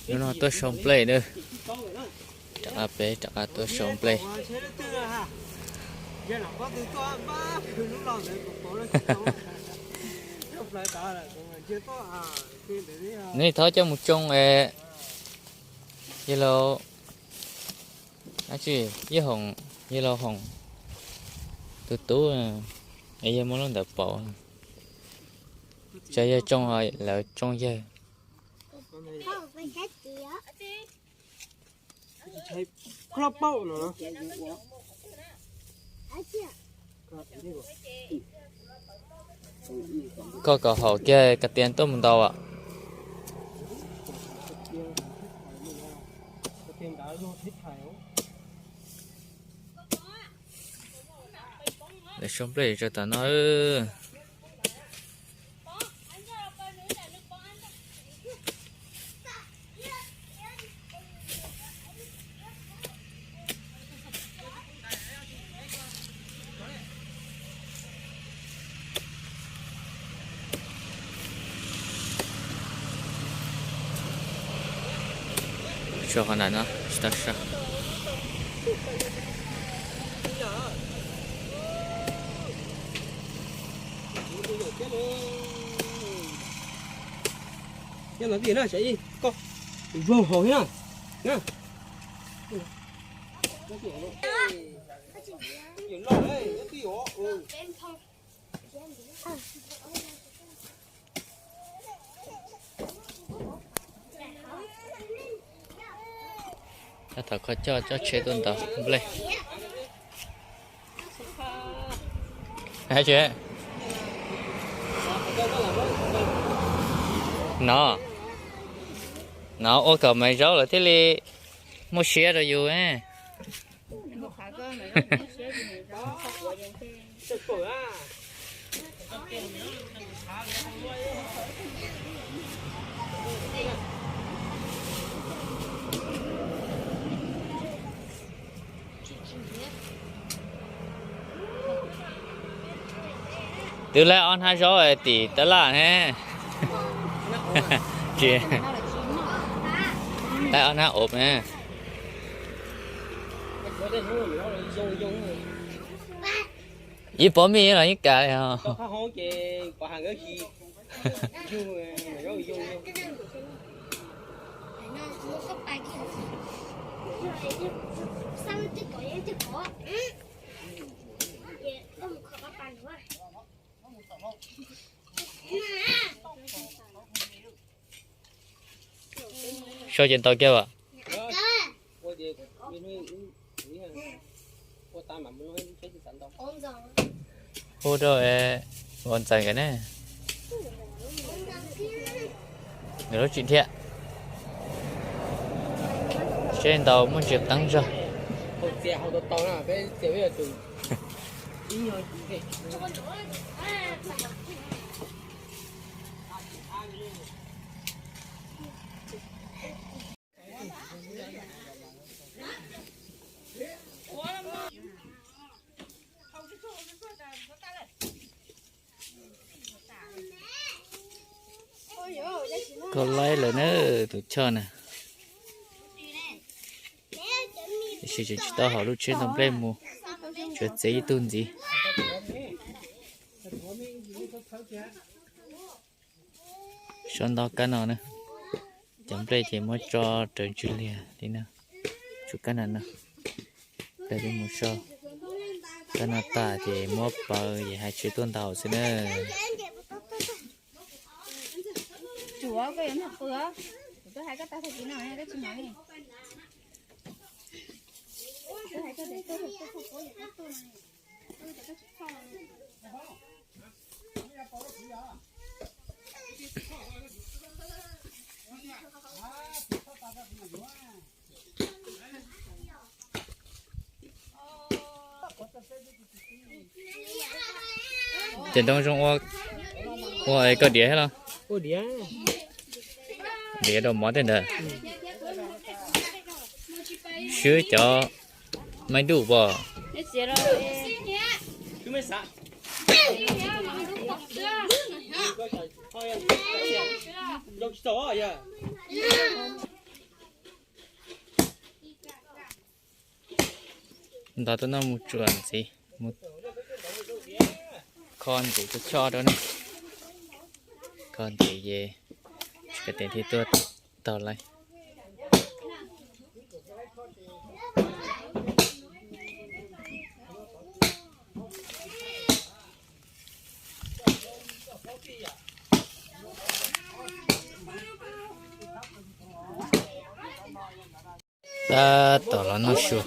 Hnub no tuaj sau nplej na. Rov qab peb rov qab tuaj sau nplej. Nej thov coj mus tsoo es yawg laus, dab tsi, yawg Hoom, yawg laus Hoom tus tub es yawg muab lub ntawd pauv. Tsam yawg tsoo lawv tsoo yawg. Koj kom haum kiag ka tias tuaj mus ntaus as. Lawv sau nplej rau tom no. Sau qhov ntawm no tsis tau sau. Thaum koj coj cov tsheb tuaj ntaus nplej. No, no ua kom Maiv Zaub lawv thiaj li muaj siab rau yus. Twb laib ob hnab zaub tim tab laj ne. Tsis, laib ob hnab ov ne. Ib pob mij los yeej kam li os. Sau ces ntau kiag as. Hu rau Vauv Ntxawm nkawd ne. Nkawd lub tsim thiab. Seb ntau muaj ntsis qeeb zog. Koj laib lawm na, tus choj na. Tiam sis tseem tsis tau haum lub tsheb ntau nplej mus, tsuas txiav ib tug ntxiv. Sau ntau kab no na, cov nplej ces muab tso raws ntswg liag li na, tshuav kab no no. Peb mus sau kab no tas ces muab paws es hais tsheb tuaj ntaus xwb na. Cov ntoo zoo ua, ua koj diav thiab los? Diav rau mov tej ntawd. Swb cov maib duj pom. Ntov tuaj noj mus tsuam ntxiv, mus kho ntxiv tuaj choj rau ne. Kho ntxiv ces tsis kav tes thiaj tuaj taug lawm. Tab tom los noj su.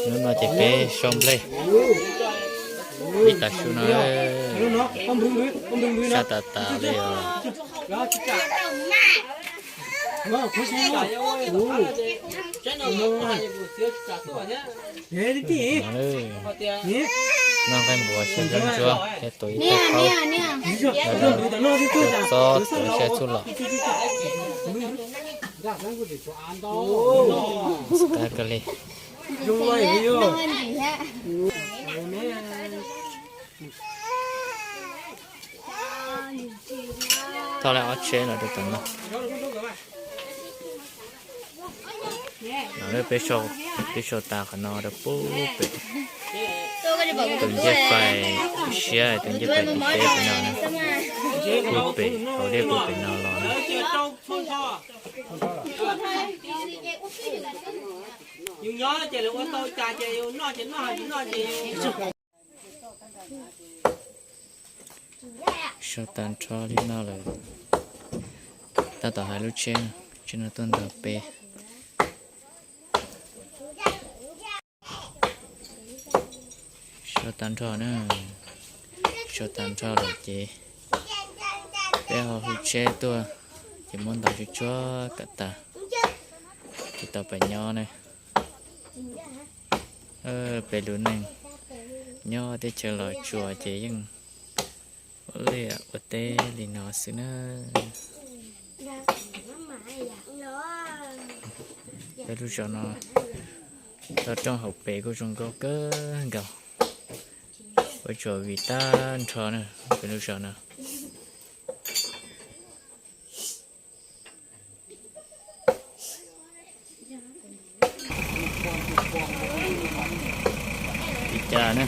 Hnub no ces peb sau nplej ib tag su no, sab tas tas li os. Noj nqaij npua xyaw ntsuab ntsuab thiab tua ib tag qaub, txob txob tuav saib txuj lom. Qab kawg li. Thauj lawm ob tsheb los rau tom no. No lawm peb sau, peb sau tas qhov no rau pub pem. Tus ncej fais siab, tus ncej fais pem teb pem no, pub pem hauv liaj pub pem no los na. Sau tag nrho li no lawm, tab tom hais lub tsheb, tsheb no tuaj nrog peb. Sau tag nrho na, sau tag nrho lawm ces peb ho hu tsheb tuaj, ces muab ntov tsuag tsuag kom tas, ces tau pab nyob na. Peb lub neej nyob teb chaws Los Tsuas ces yeej ua liaj ua teb li no xwb na. Peb lub zos no toj roob hauv pes kuj zoo nkauj kawg nkaus, ua tsuas vim tag nrho na, peb lub zos no. Li cas na,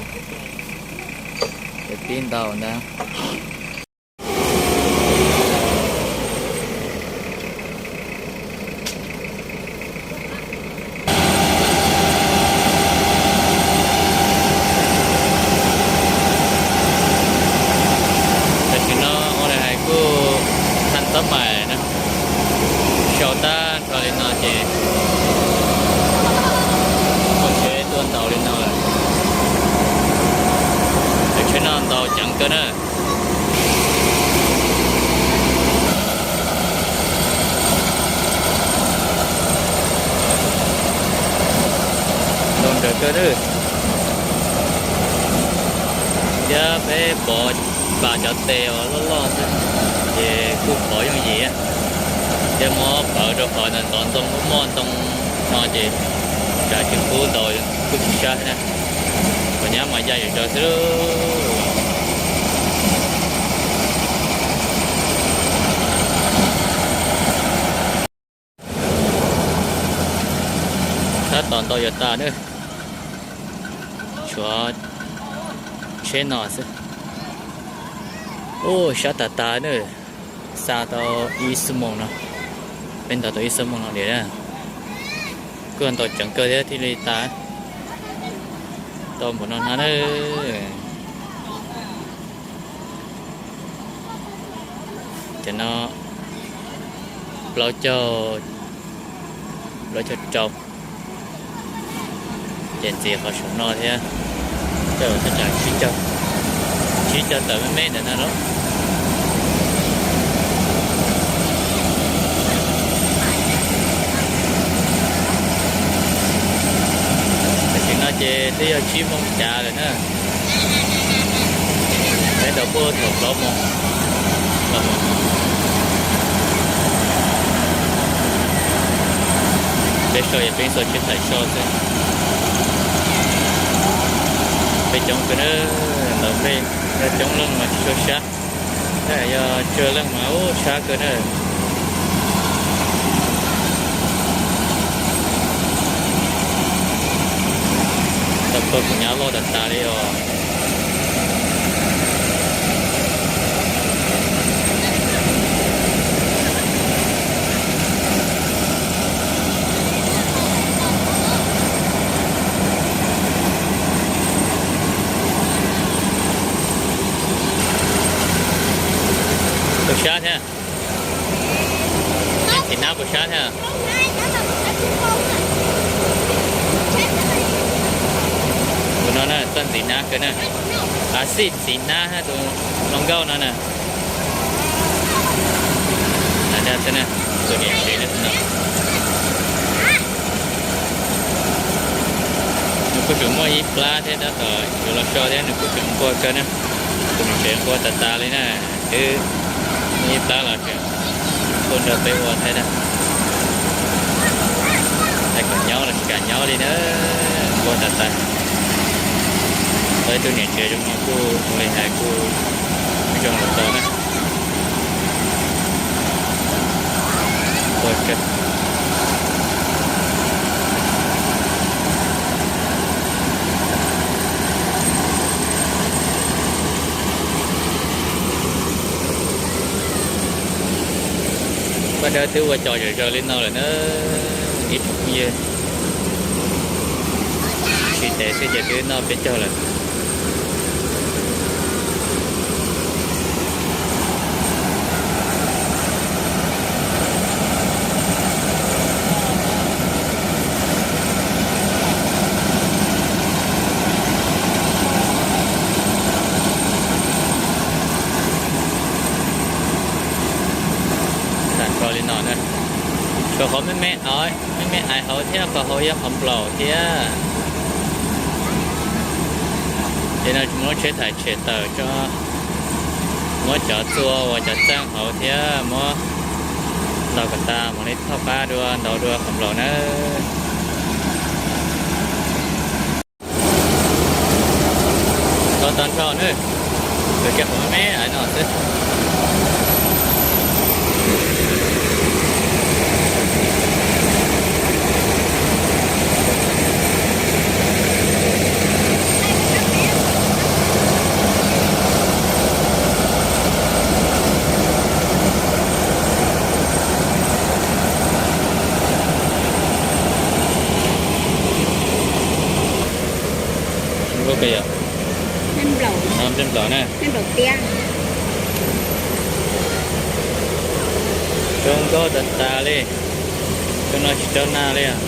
es pib ntau ntag. Tam sim no ua li hais kuj thaj tab mais na, sau tag nrho li no ces kuj tsheb tuaj ntau li no lawm. Lawv tsheb no ntau ceev kawg na. Ntau nrawm kawg na. Thiab peb pov pas cov tes uas loj loj xwb, ces kuj pov yooj yim. Thiab muab pawv rau qhov ntawd ntxov ntoo muaj ntoo no ces tsav tsis kub ntau kuj tsis sab thiab na. Kom nyab mas ya zom zaws xwb. Tab tom ntau yuav tas na, tshuav tsheb no xwb. Ub, sab tas tas na, xa tau ib xuab moos no, peb ntov tau ib xuab moos no li na. Kuj ntau ceev kawg thiab thiaj li tas. Tau npaum no hnab na. Ces no plaub caug, plaub caug rau. Ces ntxiv qhov saum no thiab, coj los thaj tsam tsib caug, tsib caug tawm me me ntawm no los. Tam sim no ces twb yog tsib moos cav lawm na. Peb tau puag thaum plaub moos los mus. Peb so yog peb so tsis thaim so xwb. Peb coob kawg na, ntau nplej, yog coob leej mas tsis tshua sab, tab yog tsawg leej mas ub sab kawg na. Koj kuv nyab loj tas tas li os. Puas sab thiab? Txiv nab puas sab thiab? Tus no na txawj ntxiv nab kawg na. Xij ntxiv nab tus hluas nkauj no na. Tus niam tsev no, nws kuj tseem muaj ib plab thiab, tab tom yuav los so thiab, nws kuj tseem nquag kawg na. Tus niam tsev nquag tas tas li na, twb muaj ib plab los tseem tuaj nrog peb ua thiab na. Hais kom nyob los tsis kam nyob li na, nquag tas tas. Tau ib tug niam tsev zoo no kuj ua li hais kuj zoo los tau na. Paj Dawb twb ua cos zom zaws li no lawm na, ib tsoom phooj ywg. Tsis ntev xwb ces twb noj peb caug lawm. Tag nrho li no na, tshuav qhov me me, me me ais hauv thiab, qhov hauv yog qhov nplaum thiab. Ces no tsis muab tsheb thaij tshem tawm tso, muab cov txua uas cov txeej hauv thiab muab ntaus kom tas mam li thauj qab dua ntaus dua qhov nplaum na. Tau tag nrho na, tsuas tshuav qhov me me ais no xwb. Zoo nkauj kawg yom. Nplej nplaum na. Zoo nkauj tas tas li. Cov no tsis rau nag li os.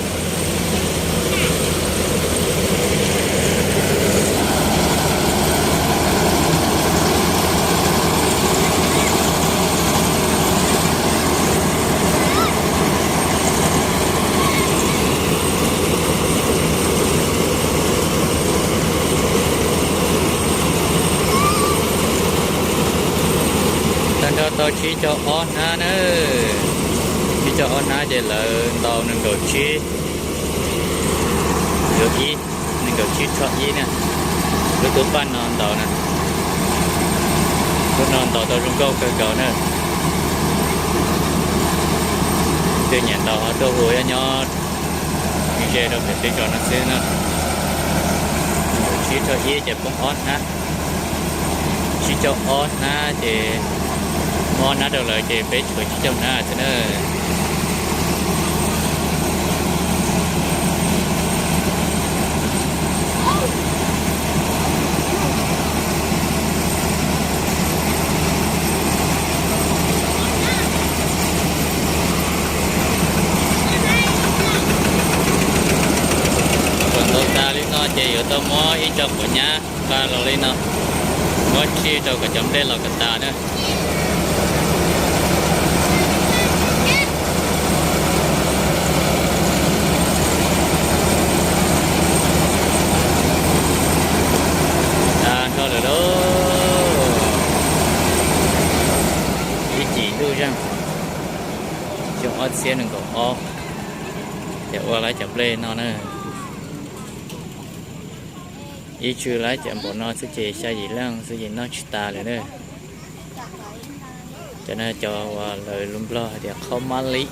Tag nrho tau tsib caug ob hnab na. Tsib caug ob hnab ces lawv ntaus nees nkaum tsib, yuav ib, nees nkaum tsib tsho ib na. Lub tub paj no ntaus na, lub no ntaus tau zoo nkauj kawg nkaus na. Tej nyiam ntaus ho tuaj hu, nyob ze rau pem tej zos no xwb na. Nees nkaum tsib tsho ib ces poob ob hnab. Tsib caug ob hnab ces muab ob hnab rau lawv ces peb tshuav tsib caug hnab xwb na. Thaum ntaus tas li no ces yuav tau muab ib co quav nyab nqa los li no, muab tsij rau kom cov nplej los kom tas na. Tag nrho lawm lauj. Ib cim ntuj zeeg, xyoo ob txhiab nees nkaum ob, ces ua lawv cov nplej no na. Ib tsug lawv cov npaum no xwb ces xya yim leej xwb ces noj tsis tas lawm na. Cov no cov uas lawv lus Nplog hais tias qhaub mab li,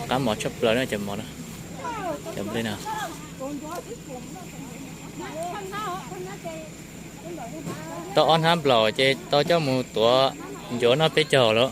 qab mos tshaj plaws na cov mos no, cov nplej no. Tau ob hnab nplaum ces tau coj mus tuav ncuav noj peb caug lawm.